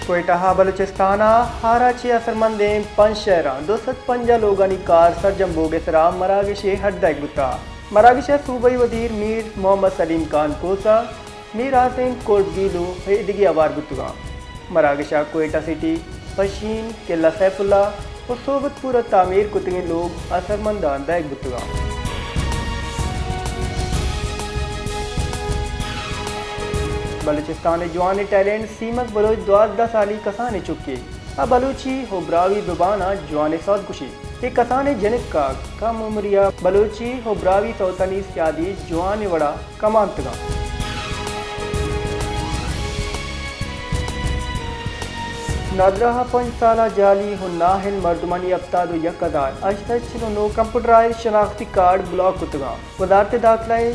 کوئٹہ ءَ بلوچستان ءَ ہار ءَ چہ اثرمندیں پنچ شہراں دو سد پنجاہ لوگانی کار سرجم بوگ ءِ سرا مراگشے ہڈ دئیگ بوتگ۔ مراگش ءَ صوبائی وزیر میر محمد سلیم خان کھوسہ، میر حسین کرد گیلو ءُ ایدگہ ہوار بوتگاں۔ مراگش ءَ کوئٹہ سٹی، پشین، قلعہ سیف اللہ ءُ صحبت پور ءَ تعمیر کتگیں لوگ اثرمنداں دئیگ بوتگاں۔ بلوچستان ءِ جوانیں ٹیلنٹ سیمک بلوچ دوازدہ سالی کسانیں چکے ءَ بلوچی ءُ براہوئی زبان ءَ جوانیں سوت گوشی۔ اے کسانیں جنک ءَ کم عمری ءَ بلوچی ءُ براہوئی سوتانی سیادی جوانیں وڑ ءَ کمانتگاں۔ نادراہ ءَ پنچ سال ءَ جعلی ءُ نااہل مردمانی ہپتاد ءُ یک ہزار ہشت سد چل ءُ نو کمپیوٹرائز شناختی کارڈ بلاک کتگاں۔ وزارت داخلہ ءَ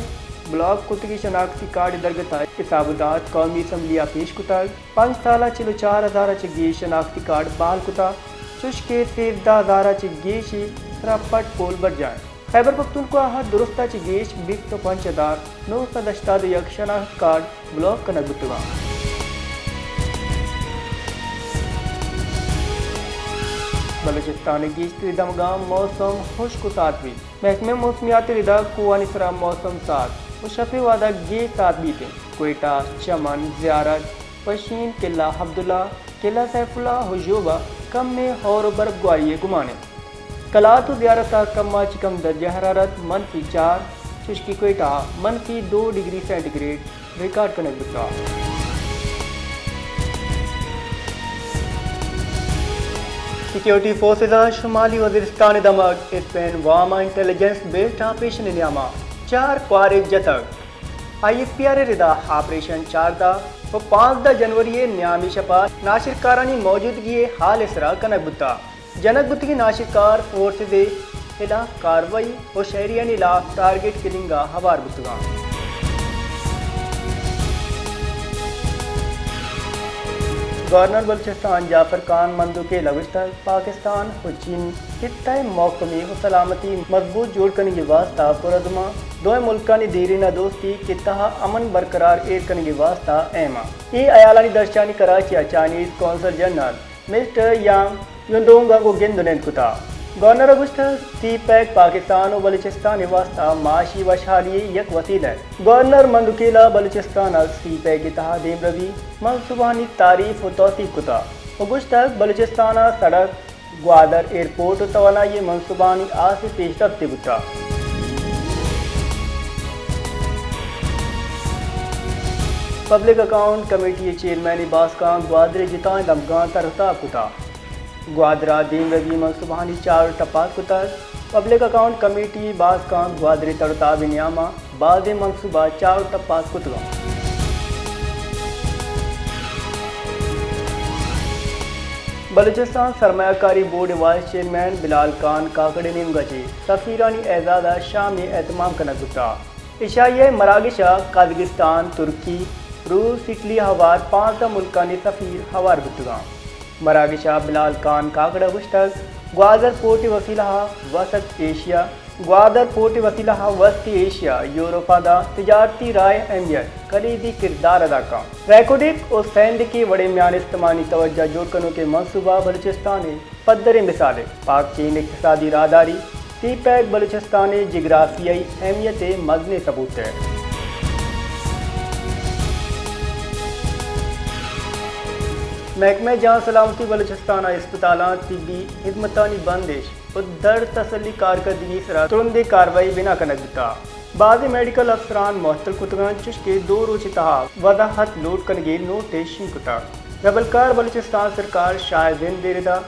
بلاک کتگیں شناختی کارڈ ءِ درگت ءَ حساب ءُ داد قومی اسمبلی ءَ پیش کتگ۔ پنچ سال ءَ چل ءُ چار ہزار ءَ چہ گیش شناختی کارڈ بحال کتگ، چوشکہ سیزدہ ہزار ءَ چہ گیشی سرا پٹ پول برجاہ انت۔ خیبر پختونخوا ءَ درست ءَ چہ گیش بیست ءُ پنچ ہزار نو سد ہشتاد ءُ یک شناخت کارڈ بلاک کنگ بوتگاں۔ بلوچستان ءِ گیشتریں دمگاں موسم ہشک ءُ سارت بیت۔ محکمہ موسمیات ءِ ردا کوہانی سرا موسم سارت ءُ شپ ءِ وہدا گیش سارت بیت انت۔ کوئٹہ، چمن، زیارت، پشین، قلعہ عبداللہ، قلعہ سیف اللہ ءُ ژوب ءَ کمیں ہور ءُ برف گواری ءِ گمان انت۔ قلات ءُ زیارت ءَ کم ءَ چہ کم درجہ حرارت منفی چار، چوشکہ کوئٹہ ءَ منفی دو ڈگری سینٹی گریڈ ریکارڈ کنگ بوتگ۔ سیکیورٹی فورسز ءَ شمالی وزیرستان ءِ دمگ اسپین وام ءَ انٹیلیجنس بیسڈ آپریشن ءِ نیام ءَ چار کوارے جتگ۔ آئی ایس پی آر ءِ ردا آپریشن چاردہ ءُ پانزدہ جنوری ءِ نیامی شپ ءَ ناشرکارانی موجودگی ءِ ہال ءِ سرا کنگ بوتگ۔ جنگ بوتگیں ناشرکار فورسز ءِ ہلاپ کاروائی ءُ شہریانی ہلاپ ٹارگٹ کلنگ ءَ ہوار بوتگاں۔ گورنر بلوچستان جعفر خان مندوخیل ءَ گوشتگ، پاکستان ءُ چین خطہ ءِ محکمی ءُ سلامتی مضبوط جوڑ کنگ ءِ واستہ پرعزم آں۔ دوئیں ملکانی دیرینہ دوستی خطہ ءَ امن برقرار ایر کنگ ءِ واستہ اہم آں۔ اے ہیالانی درشانی کراچی ءَ چائنیز قونصل جنرل مسٹر یانگ یوندونگ ءَ گوں گند ءُ نند کتگ۔ گورنر ءَ گوشتگ، سی پیک پاکستان ءُ بلوچستان ءِ واستہ معاشی وشحالی ءِ یک وسیلہ انت۔ گورنر مندوخیل ءَ بلوچستان ءَ سی پیک ءِ تہا دیمروی منصوبہانی تعریف ءُ توثیق کتگ ءُ گوشتگ، بلوچستان ءَ سڑک، گوادر ایئرپورٹ ءُ توانائی ءِ منصوبہانی ہاسیں پیشرفتے بوتگ۔ پبلک اکاؤنٹ کمیٹی ءِ چیئرمین ءِ باسکاں گوادر ءِ جتائیں دمگاں تر ءُ تاب کتگ۔ گوادر ءَ دیمروی منصوبہانی چار ءُ ٹپاس کتگ۔ پبلک اکاؤنٹ کمیٹی ءِ باسکاں گوادر ءِ تر ءُ تاب ءِ نیام ءَ بازیں منصوبہ چار ءُ ٹپاس کتگ انت۔ بلوچستان سرمایہ کاری بورڈ ءِ وائس چیئرمین بلال خان کاکڑ ءِ نیمگ ءَ چہ سفیرانی اعزاز ءَ شامے اہتمام کنگ بوتگ۔ ایشی ءِ مراگش ءَ قازقستان، ترکی، روس، اٹلی ءَ ہوار پانزدہ ملکانی سفیر ہوار بوتگ انت۔ مراگش ءَ بلال خان کاکڑ ءَ گوشتگ، گوادر پورٹ ءِ وسیلہ ءَ وسط ایشیا، گوادر پورٹ ءِ وسیلہ ءَ وسطی ایشیا، یورپ ءَ داں تجارتی راہ ءِ اہمیت کلیدی کردار ادا کنت۔ ریکوڈک ءُ سیندک ءِ وڑیں میان استمانی توجہ جوڑ کنوکیں منصوبہ بلوچستان ءِ پدریں مثالے۔ پاک چین اقتصادی راہداری، سی پیک بلوچستان ءِ جغرافیائی اہمیت ءِ مزنیں ثبوت ءِ۔ محکمہ جان سلامتی بلوچستان ءَ ہسپتالاں طبی خدمتانی بندش ءُ درد تسلی کارکردگی سرا ترندیں کاروائی بنا کنگ بوتگ۔ بازیں میڈیکل افسران معطل کتگ انت، چوشکہ دو روچ ءِ تہا وضاحت لوٹ کنگ ءِ نوٹس شنگ کتگ۔ ربلکار بلوچستان سرکار شاہ زند ءِ ردا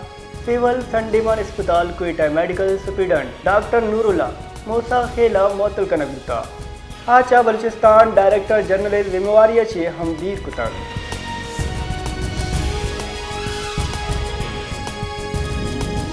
سول سنڈیمان اسپتال کوئٹہ ءِ میڈیکل سپرنٹنڈنٹ ڈاکٹر نوراللہ موسی خیل ءَ معطل کنگ بوتگ۔ آ چہ بلوچستان ڈائریکٹر جنرل ءِ ذمہ واری ءَ چہ ہم دیر کتگ۔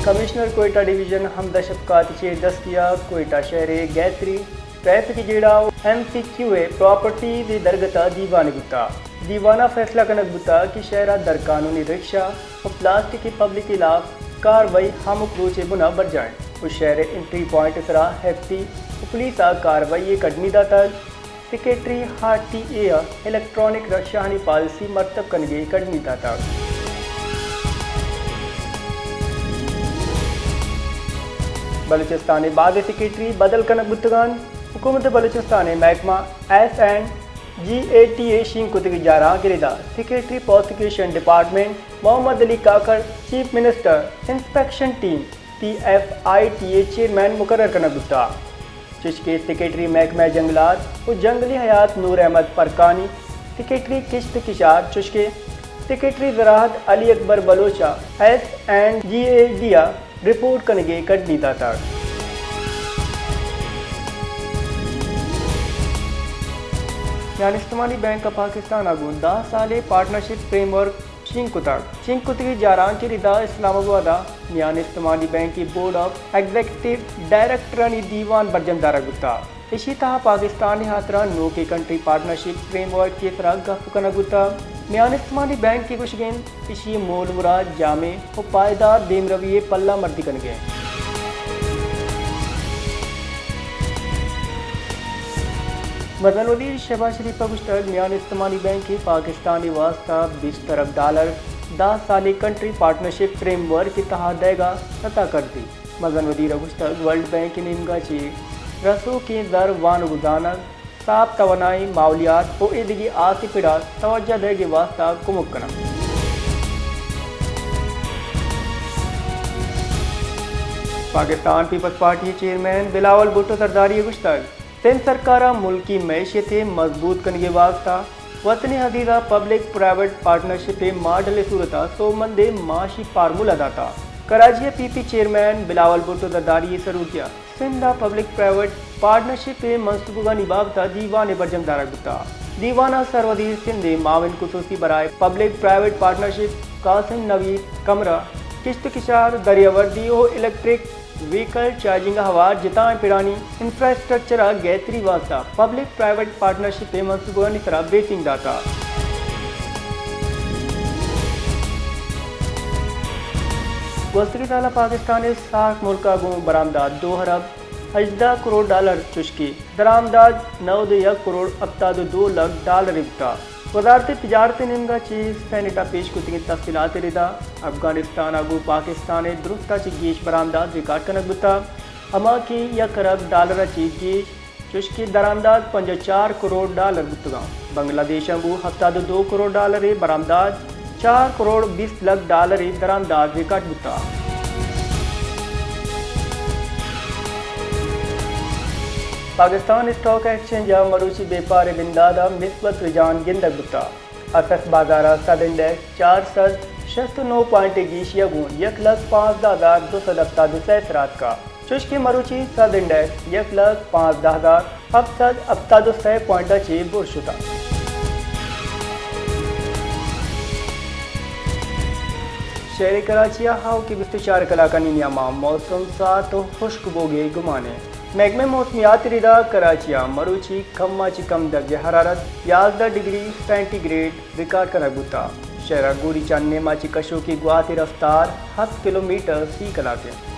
کمشنر کوئٹہ ڈویژن حمزہ شفقات ءِ چیر دستی ءَ کوئٹہ شہر ءِ گیتری، ٹریفک جیڑہ ءُ ایم سی کیو ءِ پراپرٹیز ءِ درگت ءَ دیوانے بوتگ۔ دیوان ءَ فیصلہ کنگ بوتگ کہ شہر ءَ درقانونی رکشہ ءُ پلاسٹک ءِ پبلک ءِ ہلاپ کاروائی ہمک روچ ءِ بن ءَ برجاہ انت ءُ شہر ءِ انٹری پوائنٹ ءِ سرا ایف ٹی ءُ پولیس ءَ کاروائی ءِ کڈنی داتگ۔ سیکرٹری آر ٹی اے ءَ الیکٹرانک رکشہانی پالیسی مرتب کنگ ءِ کڈنی داتگ۔ بلوچستان ء بازیں سیکرٹری بدل کنگ بوتگ انت۔ حکومت بلوچستان ء محکمہ S and G A T ء شنگ کتگی جارانک ء ردا secretary prosecution department Muhammad Ali Kakar, chief minister inspection team P F I T ء چیئرمین مقرر کنگ بوتگ۔ چشکہ سیکرٹری محکمہ جنگلات و جنگلی حیات نور احمد فرقانی، سیکرٹری کشت کشار، چشکہ سیکرٹری زراعت علی اکبر بلوچ ء S and G A D ء رپورٹ کنگے کڈنی داتگ۔ میان استمانی بینک ء پاکستان ء گوں دہ سالے پارٹنرشپ فریم ورک شنگ کتگ۔ شنگ کتگی جارانک ء ردا اسلام آباد ء میان استمانی بینک ء بورڈ آف ایگزیکٹو ڈائریکٹرانی دیوان برجم دارگ بوتگ۔ ایشی تہا پاکستان ء ہاترا نوکیں کنٹری پارٹنرشپ فریم ورک ء سرا گپ کنگ بوتگ۔ میان استمانی بینک ء گوشگ انت ایشی ء مول مراد جامع و پائیدار دیمروی ء پلہ مردی کنگ ء انت۔ مزن وزیر شہباز شریف ء گوشتگ میان استمانی بینک ء پاکستان ء واستہ بیست ارب ڈالر دہ سالیں کنٹری پارٹنرشپ فریم ورک ء تہا دئیگ ء رتاکٹ بیت۔ مزن وزیر ء گوشتگ ورلڈ بینک ء نیمگا چہ رسوکیں زر وانگ و زانگ، ساپ توانائی، ماحولیات و ایدگہ آسے پڑا توجہ دئیگ ء واستہ کمک کناں۔ پاکستان پیپلز پارٹی ء چیئرمین بلاول بھٹو زرداری ء گوشتگ سندھ سرکار ء ملکی معیشت ء مضبوط کنگ ء واستہ وطن عزیز ء پبلک پرائیویٹ پارٹنرشپ ء ماڈل ء صورت ء سوبمندیں معاشی فارمولہ داتگ۔ کراچی ء پی پی چیئرمین بلاول بھٹو زرداری ء سروکی ء سندھ ء پبلک پرائیویٹ پارٹنرشپ ء منصوبگانی بابت ء دیوانے برجم دارگ بوتگ۔ دیوان ء سروزیر سندھ ء معاون خصوصی برائے پبلک پرائیویٹ پارٹنرشپ قاسم نوید کمرہ، کشت و کشار، دریاوردی و الیکٹرک ویکل چارجنگ ء ہوار جتائیں پڑانی انفراسٹرکچر ء گہتری واستہ پبلک پرائیویٹ پارٹنرشپ ء منصوبگانی سرا بریفنگ داتگ۔ گوستگیں سال ء پاکستان ء سارک ملک ء گوں برآمدات دو ارب ہژدہ کروڑ ڈالر، چشکہ درآمدات نود ء یک کروڑ ہپتاد ء دو لکھ ڈالر بوتگ۔ وزارت تجارت ء نیمگا چہ سینیٹ ء پیش کتگیں تفصیلات ء ردا افغانستان ء گوں پاکستان ء درست ء چہ گیش برآمدات ریکارڈ کنگ بوتگ، ہما کہ یک ارب ڈالر ء چہ گیش، چشکہ درآمدات پنجاہ چار کروڑ ڈالر بوتگاں۔ بنگلہ دیش ء گوں ہپتاد ء دو کروڑ ڈالر ء برآمدات چار کروڑ بیست لکھ ڈالر ء درآمدات ریکارڈ بوتگ۔ پاکستان اسٹاک ایکسچینج ء مروچی بیپار ء بندات ء مثبت رجحان گندگ بوتگ۔ ایف ایکس بازار ء سد انڈیکس چار سد شست ء نو پوائنٹ ء گیشی ء گوں یک لکھ پانزدہ ہزار دو سد ہپتاد ء سئے سرا اتکگ۔ چوشکہ مروچی سد انڈیکس یک لکھ پانزدہ ہزار ہپت سد ہپتاد ء سئے پوائنٹ ء چہ بر شتگ۔ شہر کراچی ء آؤکیں بیست ء چار کلاکانی نیام ء موسم سارت ء ہشک بوگ ء گمان انت۔ محکمہ موسمیات ء ردا کراچی ء مروچی کم ء چہ کم درجہ حرارت یازدہ ڈگری سینٹی گریڈ ریکارڈ کنگ بوتگ۔ شہر ء گوریچان نیم ء چہ کشوکی گوات ء رفتار ہپت کلومیٹر فی کلاک انت۔